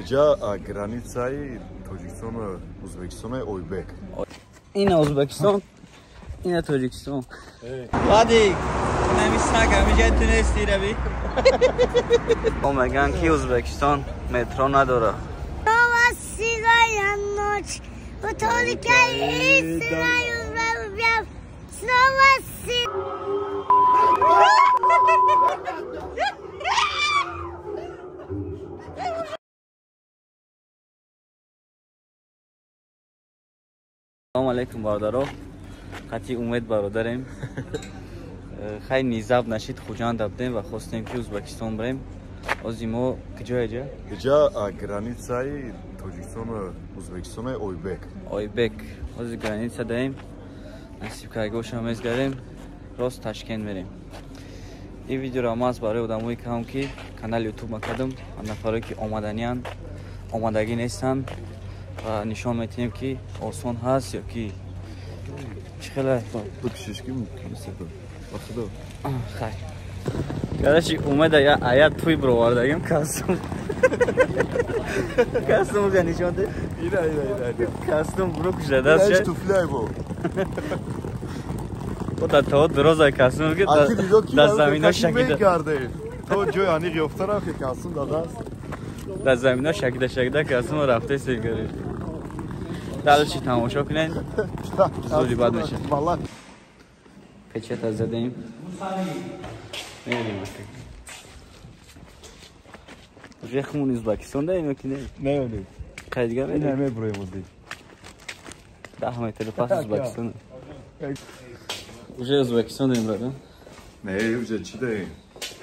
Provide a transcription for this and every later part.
Иҷа границаи Тоҷикистону Ӯзбекистони Ойбек. Ина Ӯзбекистон, ина Тоҷикистон. Вадик, нами саг ҳамиҷа ту нести рави. О меган ки Ӯзбекистон метро надора. Салом алейкум бародаро. Қати умед бародарем. Хай низаб нашид Хуҷанд абдем ва хостем ки Ӯзбекистон бирем. Ози мо куҷо иҷа? Иҷа границаи Тоҷикистону Ӯзбекистони Ойбек. Ойбек. Ози граница даем. Насиб кайгоша мезгарем. Рост Ташкент мерем. Ин видеоро ман барои одамое кардам ки канали YouTube макардам ва нафарое ки омаданиянд, омадагӣ нестанд ва нишон метиҳем ки осон ҳаст ё ки чӣ хеле бикшиш ки мумкин аст ба худо. Хай. Короче, умеда я ая туй бировардагим кастум. Кастум га нишон де. Ина ина ина. Кастум бро кушада аст. Туфляй бо. О то дуроза кастум ки дар замино шакида. То ҷои аниқ ёфта рафт ки кастум дадаст. Дар замино шакида шакида кастум рафта сегари. Дальше тамошо кунед. Зуди бад мешавад. Печата задем. Мерем. Уже хмун Ӯзбекистон даем ё ки не? Не, не. Қай дигар не, меброем ози. 10 метр пас Ӯзбекистон. Уже Ӯзбекистон даем, брат? Не, уже чи даем?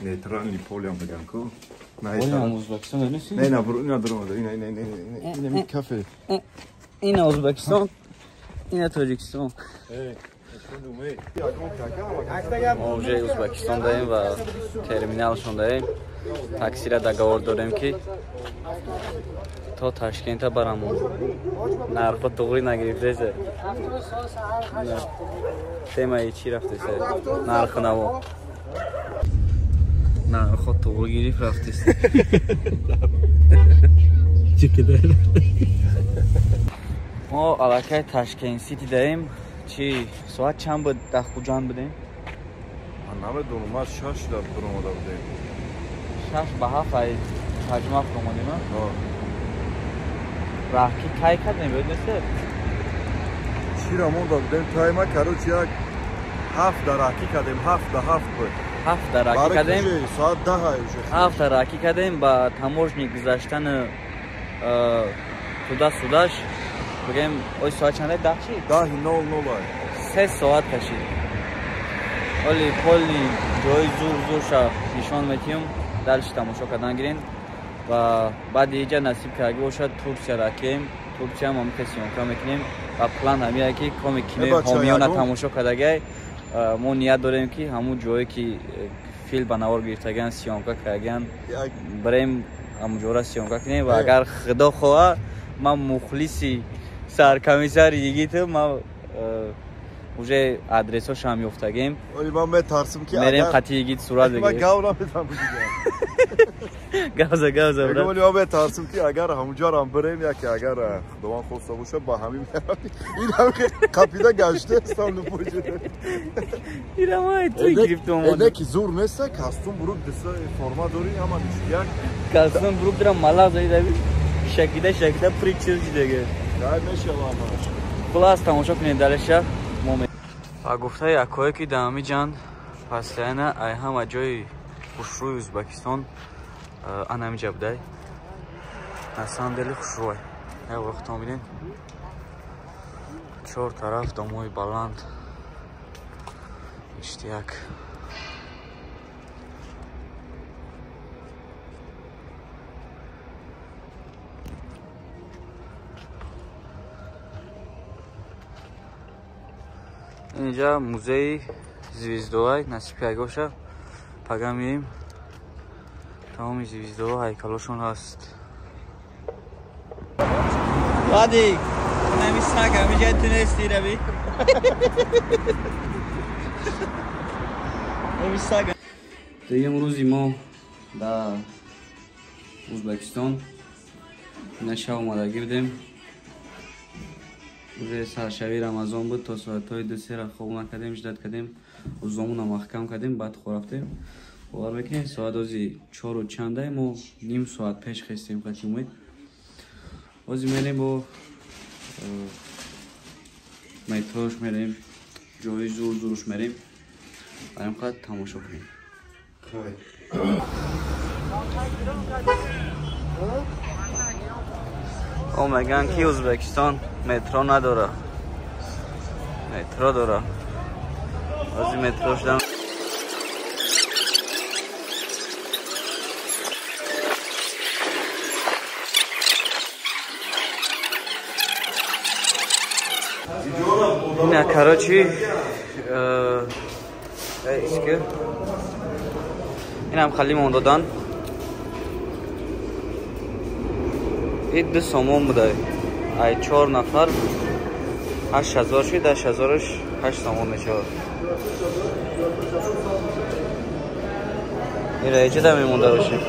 Нейтральный поле меган ку. Не, Ӯзбекистон нест? Не, на бро, на дрома, не, не, не, не, не, кафе. Ина Ӯзбекистон, ина Тоҷикистон. Мо уже Ӯзбекистон даем ва терминалшон даем. Таксира договор дорем ки то Ташкента барамон. Нархо туғри нагирифтесе. Темаи чӣ рафтесе? Нарху наво. Нархо туғри гирифт рафтесе. Чӣ кидар? Мо аллакай Ташкент Сити даем. Чи соат чанд буд дар Хуҷанд будем? Ман намедонам, ман 6 дар баромада будем. 6 ба 7 ай таҷма баромадем, а? Раҳки тай кардем, ёд нест? Чира монда будем тайма, короче, як 7 дар раҳки кардем, 7 да 7 буд. 7 дар раҳки кардем. Соат 10 ай уже. 7 дар раҳки кардем ба таможни гузаштан туда судаш. Бигем, ой соат чанде? 10 чи? 10:00 ай. 3 соат кашид. Оли полни ҷои зур зурша нишон метиҳем, дальше тамошо кардан гирен ва баъди иҷа насиб кардаги бошад Турсия ракем. Турсия ҳам ҳамин съёмка мекунем ва план ҳамин ки коми кинои ҳомиёна тамошо кардагай. Мо ният дорем ки ҳамун ҷое ки филм ба навор гирифтагиан съёмка кардагиан барем ҳамун ҷора съёмка кунем ва агар худо хоҳад ман мухлиси саркомиссари йигиту ман уже адресошам ёфтагем. Оли ман метарсам ки мерем қати йигит сурат бигирем. Ман гав намедам дигар. Гавза гавза брат. Оли ман метарсам ки агар ҳамунҷарам бирем яке агар худованд хоста бошад ба ҳамин меравем. Ин ҳам қапида гаштаастам лупоҷа. Ирамай ту гирифтум. Эне ки зур неста, кастум бурук диса форма дори ҳама ништияк. Кастум бурук дира малағ заидаби. Шакида шакида причил дига. Дай мешава ҳамаш. Хулас тамошо кунед далеша. Ба гуфтаи акое ки дар ҳамин ҷанд постоянно ай ҳама ҷои хушрӯи Ӯзбекистон ан ҳамин ҷа будай. На самом деле хушрӯй. Як вақтон бинед. Чор тараф домои баланд. Иштияк. Инҷа музеи звездовай насиб кайгоша. Пага меем. Тамоми звездово ҳайкалошон ҳаст. Вадик, нами саг ҳамиҷа ту нести рави. Ҳами саг. Дуюм рӯзи мо дар Ӯзбекистон. Ина шаб омадагӣ будем. Рӯзи саршавии Рамазон буд, то соатҳои 2-3 хоб накардем, ждат кардем, узомона маҳкам кардем, баъд хоб рафтем. Бовар мекунед, соат ози 4 чандай, мо ним соат пеш хестем қати умед. Ози мерем бо метрош мерем, ҷои зур зуруш мерем. Барем қад тамошо кунем. О, мегӯянд ки Ӯзбекистон метро надора. Метро дора. Ози метро шудам. Ина, короче, иске. Инам хали мондадан. Ин 2 сомон буда. Ай 4 нафар 8000 шуд, 8000-ш 8 сомон мешавад. Ира эҷода мемонда бошем.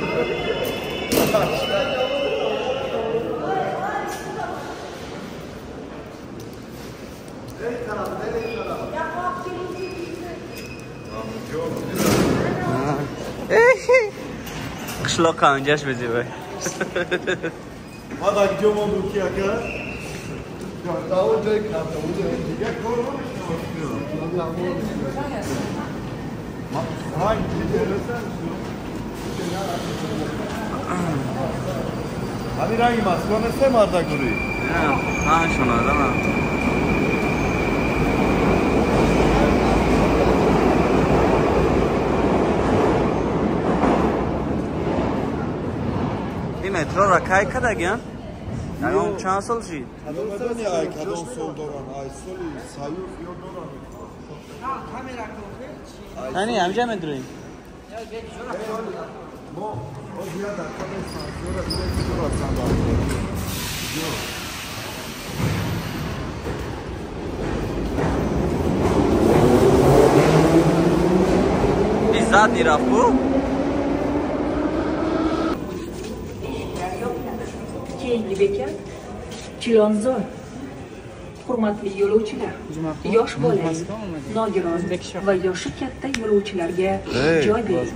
Қишлоқ ҳаминҷаш безебай. ما در جا ماندو کی اگر داو جای کارت اونجا دیگه کار نمیشه. ما رنگ دیگه همین رنگ مسکو نیست مردا گوری. نه، همشون آدم. این метро را кай кардагиан? Ягон чанд сол шид? Намедони ай кадом сол доран, ай соли Союз ё доран. Ани ҳамҷа медроем. Мо озия дар кадом сансора дорад сандал. Ин зад мерафт ку? Keyingi bekat Chilonzor. Hurmatli yo'lovchilar, yosh bola, nogiron va yoshi katta yo'lovchilarga joy bering.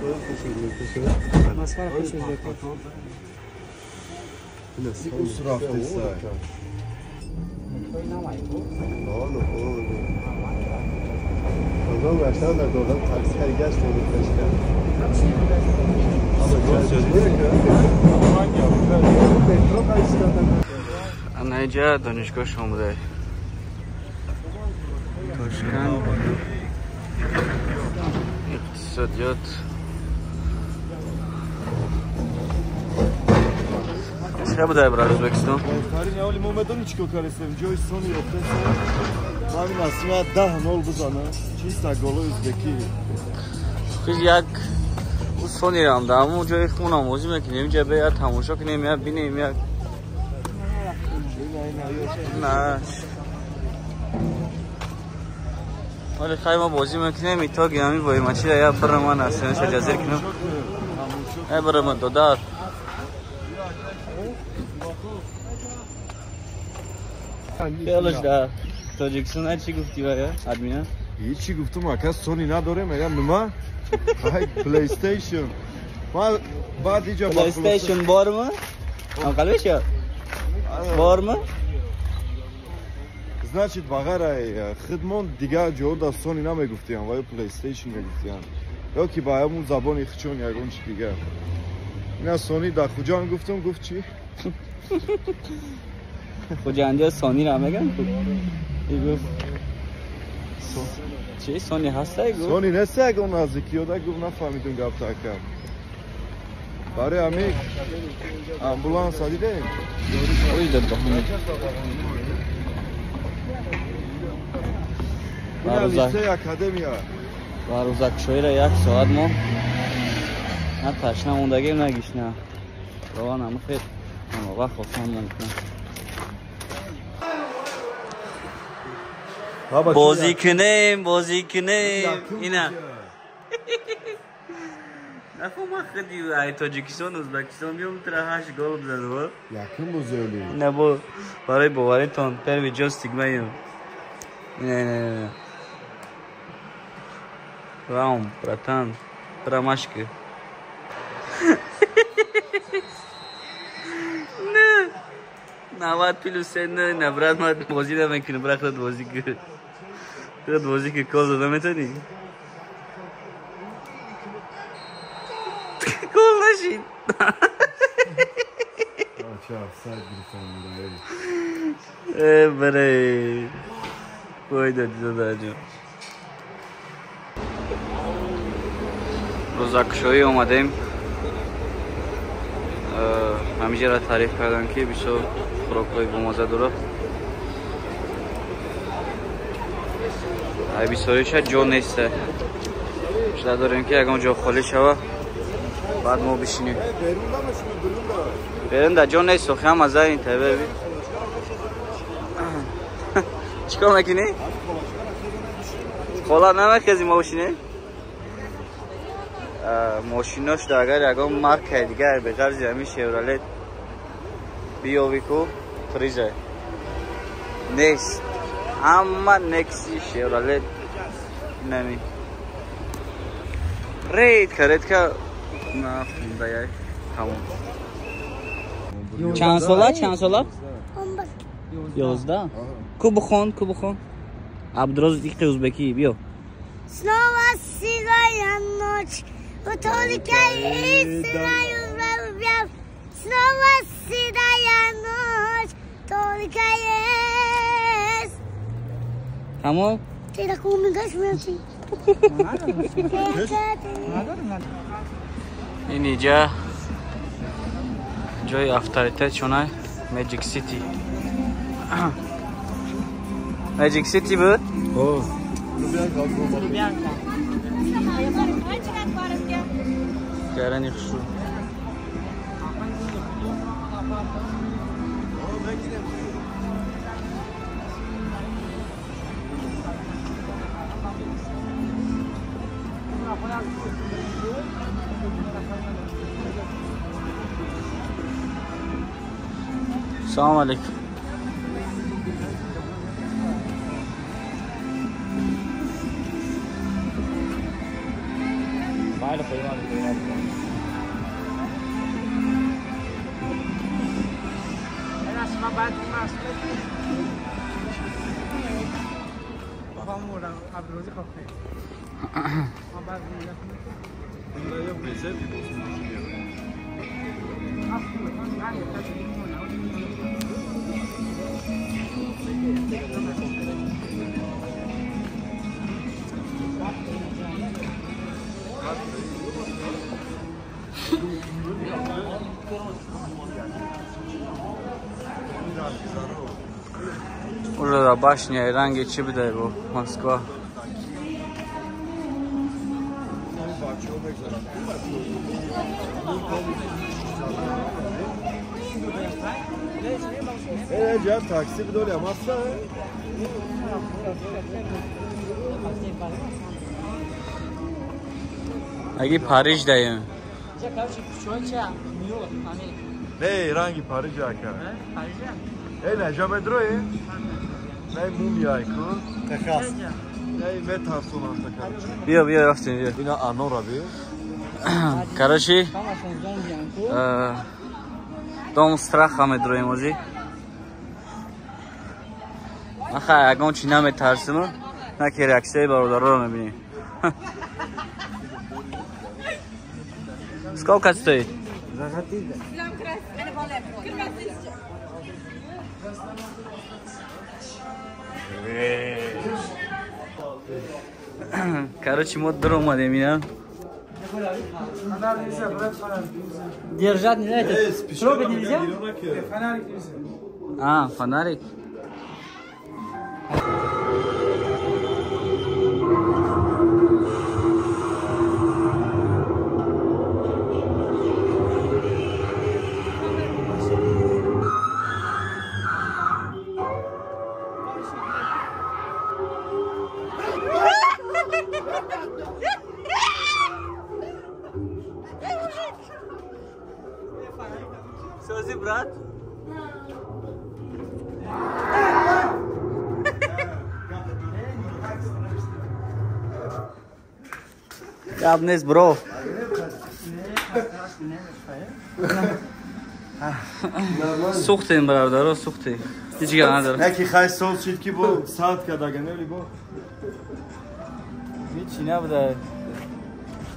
Анаиҷа донишгоҳ шом буда. Тошканд иқтисодиёт. Чӣ буда брат Ӯзбекистон? Беҳтарин аввали мо медонӣ чӣ кор кардем? Ҷои сони ёфтем. Ман Насима 10-0 бизанам. Чиста голои ӯзбекӣ. Хиз як сони рам да ҳамон ҷои хунам бозӣ мекунем, инҷа бе як тамошо кунем, як бинем, як на. Вале хай мо бозӣ мекунем, итоги ҳамин боимачира як бира ман Насимаша ҷазир кунам. Э бира ма додар. Хелаш да Тоҷикистон чӣ гуфтӣ вая админа? Ҳечи гуфтум, ака сони надорем, мегам нума? Ай PlayStation. Ма баъд иҷа PlayStation борми? Ам қалбиша? Борми? Значит, ба ғайр хидмон дигар ҷо да сони намегуфтиям, ва ё PlayStation мегуфтиям. Ё ки ба ҳамун забони хичон ягон чи дигар. Ина сони дар Хуҷанд гуфтум, гуфт чӣ? Хуҷандиё сони ра меган ку? И гуфт чӣ сони ҳастай гуфт? Сони нест ягон наздикиёда гуфт, нафаҳмидум гапта ака. Барои ҳамин амбуланса дидем? Ой, дад баҳона. Лицей академия. Ба рӯзакшоира як соат мо на ташна мондагем, на гишна. Рован ҳама хел ҳама вақт осон монд. Бозӣ кунем, бозӣ кунем. Ина. Нахо ман худи ай Тоҷикистон, Ӯзбекистон биём, тура 8 гол бизанам. Якум бозиёли. Не бо барои боваритон первый джойстик маем. Не, не, не. Раум, братан, ромашки. Не. 90 + 3 не, не, брат, ман бозӣ намекунам, брат, худат бозӣ кун. Худат бозӣ кун, гол зада метавонӣ? Гол нашид. Ча офсайд гирифтан. Э, барай. Ой, дадӣ дадаҷон. Рӯзакушоӣ омадем. Ҳамиҷаро таъриф кардам, ки бисёр хӯрокҳои бомазза дорад. Ай бисёриша ҷо неста. Шуда дорем, ки ягон ҷо холӣ шава, баъд мо бишинем. Берун да ҷо нест, охи ҳама зайин табеби. Чӣ кор мекунӣ? Хола намехези мо бишинем? Мошинош да агар ягон маркаи дигар беғарзи ҳамин Шевролет биёвӣ ку, приза нест. Ҳама Некси, Шевролет нами. Редко, редко на Хундай тамом. Чанд сола? Чанд сола? 11. Ку бихон, ку бихон. Абдурозиқи узбекӣ, биё. Снова седая ночь, вот только истина. Снова седая ночь, только есть. Тамом? Ты такой умеешь. Ин иҷа ҷои авторитет шона Magic City. Magic City буд? Лубянка. Гарани хушрӯ. Салом алейкум. Уже башня ранги чӣ будай бо Москва. Ҷа такси бидори амаста. Аги Париж даем. Не, ранги Париж ака. Эй, не, ҷа медрои? Не, мумияй ку. Техас. Не, метарсонам та, короче. Биё, биё, рафтем, биё. Ина анора биё. Короче, дом страха медроем озӣ. Аха, ягон чи наметарсиму, на ки реаксияи бародароро мебинем. Сколько стоит? Короче, мо дур омадем ина. Держать нельзя, это трогать нельзя? А, фонарик. Гап нест, бро. Сухтем, бародаро, сухтем. Ҳеҷ гап надорам. Яки хай сол шид ки бо саат кадаганели бо. Ҳечи набуда.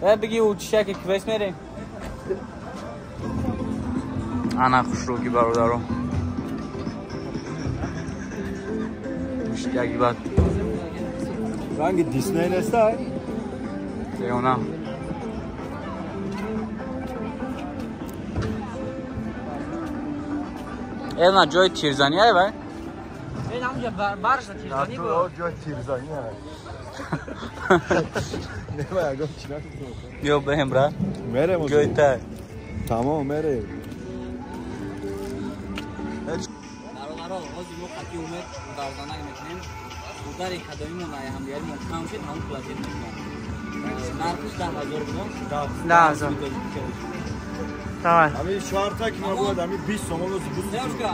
Э биги учишаки квест мерем. Ана хушрӯги бародаро. Муштияги бад. Ранги Дисней нестай? Леона. Эна ҷои тирзанӣ ай вай? Эн ҳамҷа баржа тирзанӣ буд. Ҷои тирзанӣ ай. Не ва ягон чи накунам. Ё беҳем бра. Мерем. Ҷои тай. Тамом мерем. Бародаро, ҳозир мо қатъи умед ударзанак мекунем. Удари кадомимон ай ҳамдигаримон кам шуд, ҳамон платит мекунем. Нархиш 10,000 буд. 10,000. Давай. Ами шарта ки ма бояд ами 20 сомон ози буд. Девушка.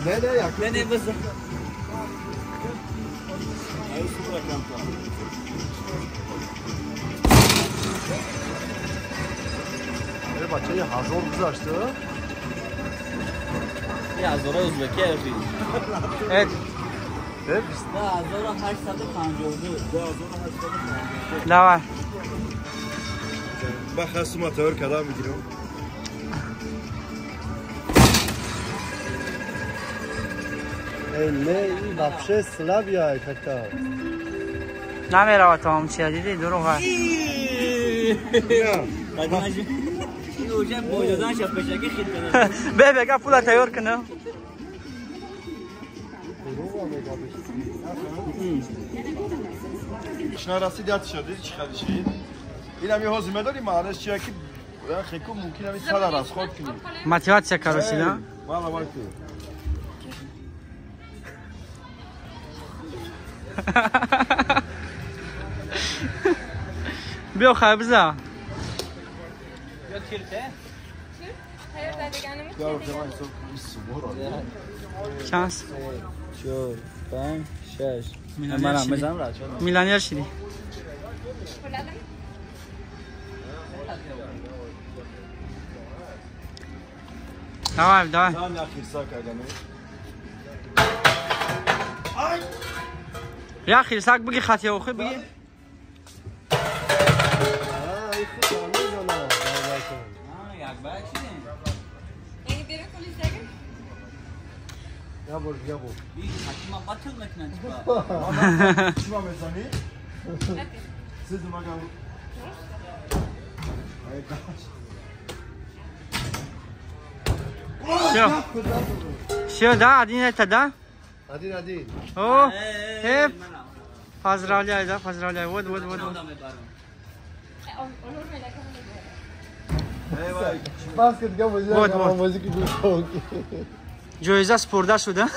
Не, не, як. Не, не, биза. Ай супра камта. Э бача, 1000 гузашт? Я ҳазора ӯзбеки ай. Э 2852. 2852. Давай. Ба хасума тайёр кардам мегирам. Эй, не, ин вообще слабия как-то. Намеравад тамом чия, диди дурӯғ аст. Бе бега пула тайёр кунам. Шна расид ятиша, диди чӣ хеле шид? Ин ами ҳозир медонӣ маънаш чия ки хеку мумкин ами сада расход кунӣ. Мотиватсия короче, да? Мала ваки. Биё хай биза. Ё тирте? Чанд? 4 5 6. Манам мезанам ра. Миллионер шидӣ. Давай, давай. Там я хирсак агане. Я хирсак биги хати охи биги. Я бор, я бор. Хатима батл мекунанд чиба. Чиба мезанӣ? Сиз магам. Всё. Всё, да, один это, да? Один, один. О, эп. Поздравляю, да, поздравляю. Вот, вот, вот. Вот, вот. Ҷоиза спурда шуда?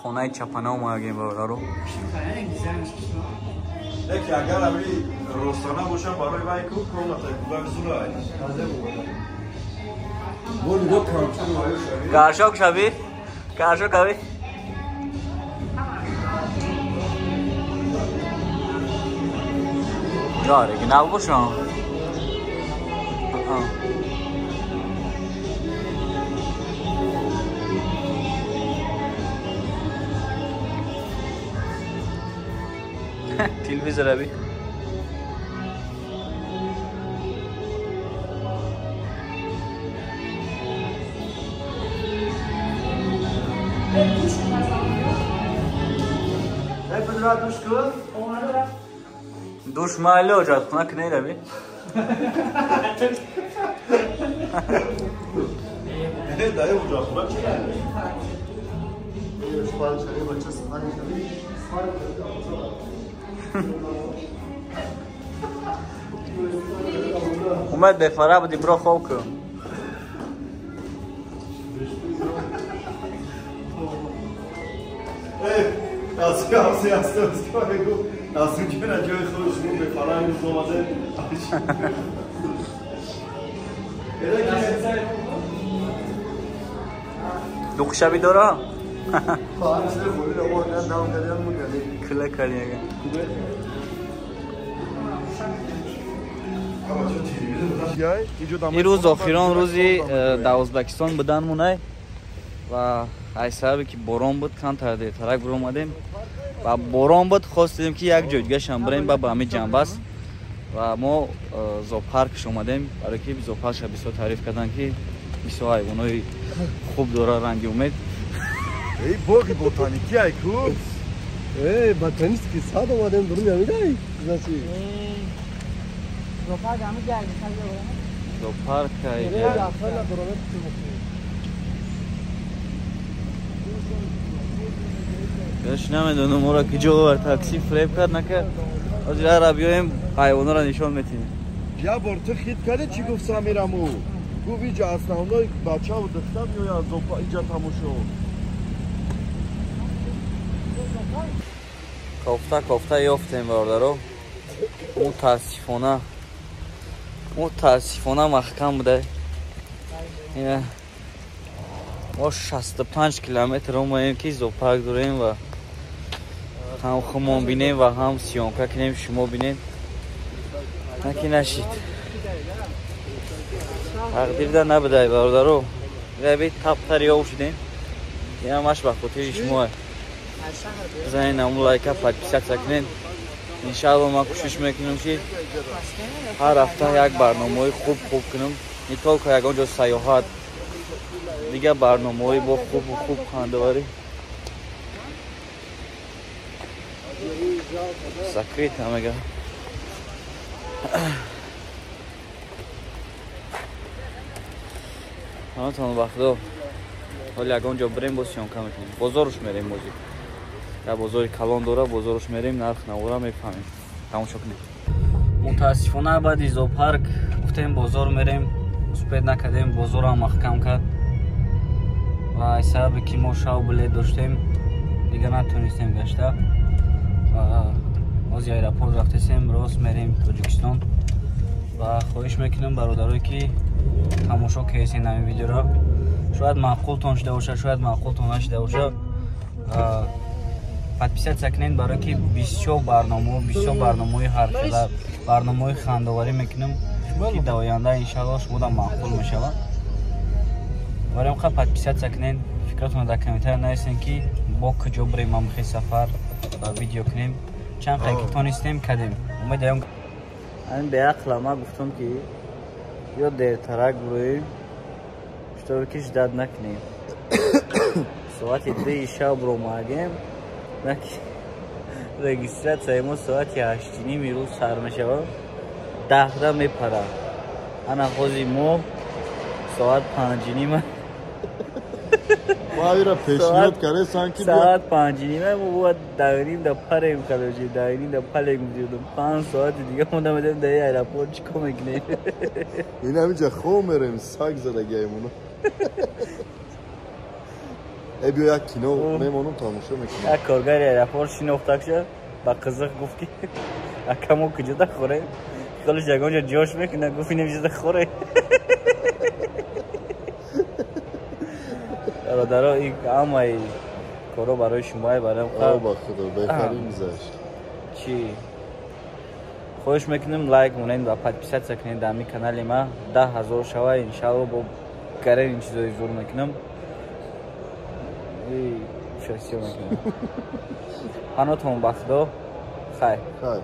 Хонаи чапана омадагем бародаро. Яке агар ами ростана бошам барои вай ку комната кудак зурай. Гаршок шави? Гаршок ави? Да, оригинал бошам. Телевизор аби. Душ майли оҷатхона кинед аби. Умед бефара буди бро хоб кун. Насимҷон ҷои худ шумо бефарҳанг рӯз омаде. Дуқшаби дора? Кила кардем. Ин рӯз охирон рӯзи дар Ӯзбекистон будан монай ва аз сабабе ки борон буд камтар дертарак биромадем ва борон буд, хостем ки як ҷой дигашам бирем ба ҳамин ҷанбаст ва мо зоопаркш омадем, барое ки зоопаркша бисёр таъриф карданд ки бисёр ҳайвонои хуб дора, ранги умед. Эй боғи ботаникӣ ай ку? Эй ботанический сад омадем дурун ямидай. Значит. Зоопарк ҳами ҷай. Зоопарк ай. Ёш намедонам ора ки ҷо овард, такси фреб кард накард. Ҳозир ара биёем ҳайвонора нишон метиҳем. Я бор ту хит кардӣ, чӣ гуфт Самираму? Гуфт иҷа основной бачаву духтар меояд иҷа тамошо. Кофта кофта ёфтем бародаро. Мутаассифона маҳкам буда. Мо 65 километр омаем ки зоопарк дорем ва ҳам хумон бинем ва ҳам съёмка кунем, шумо бинем. Наки нашид. Тақдирда набудай бародаро. Раби таптар ёв шудем. Ҳамаш ба хотири шумо. Бизанед наму лайка, подписаться кунед. Иншаалло ман кӯшиш мекунам ки ҳар ҳафта як барномаҳои хуб хуб кунам. Не только ягон ҷо сайёҳат, дигар барномаҳои бо хубу хуб хандаварӣ. Закрыто мега. Ҳаматон ба худо. Ҳоли ягон ҷо бирем, боз съёмка мекунем. Бозоруш мерем бози. Я бозори калон дора, бозоруш мерем, нарх навора мефаҳмем. Тамошо кунем. Мутаассифона баъди зоопарк гуфтем бозор мерем, успед накардем, бозорам маҳкам кард. Ва аз сабабе ки мо шав билет доштем, дигар натонистем гашта. Ва ҳозир аэропорт рафтесем, рост мерем Тоҷикистон. Ва хоҳиш мекунам бародарое ки тамошо кардесен ҳамин видеоро, шояд маъқултон шуда бошад, шояд маъқултон нашуда бошад, подписаться кунед, барое ки бисёр барномаҳо, бисёр барномаҳои ҳархела, барномаҳои хандоварӣ мекунам ки дар оянда иншаалло шумода маъқул мешавад. Барои ҳам подписаться кунед, фикратонро дар комментария нависед ки бо куҷо бирем ҳамхел сафар ва видео кунем. Чанд қадр ки тонистем кардем. Умедам ҳамин беақла ман гуфтам ки ё дертарак бироем, чтобы ки ждать накунем. Соати 2 шаб биромадем, регистрацияи мо соати 8:30 рӯз сар мешавад, 10 мепарад. Ана ҳозир мо соат 5:30. Ма пешниҳод кардесан ки соат 5:30 мо бояд 10:30 да парем, короче, 10:30 да палем гузидем. 5 соати дига мо намедонем дар аэропорт чӣ кор мекунем. Ин ҳаминҷа хоб мерем, саг задагиаймона. Э биё як кино мемонам, тамошо мекунем. Як коргари аэропорт шинохтак шуд, ба қизиқ гуфт ки ака мо куҷода хӯрем? Холиш ягон ҷо ҷош мекунад, гуфт инам ҷода хӯрем. Бародаро, ин ҳамаи коро барои шумое, барои ба худо беҳтарин гузашт. Чӣ? Хоҳиш мекунем лайк монед ва подписаться кунед дар ҳамин канали ма. 10,000 шава, иншаалло бо гарен ин чизои зур мекунам. Шасиё мекунам. Панотон ба худо. Хайр. Хайр.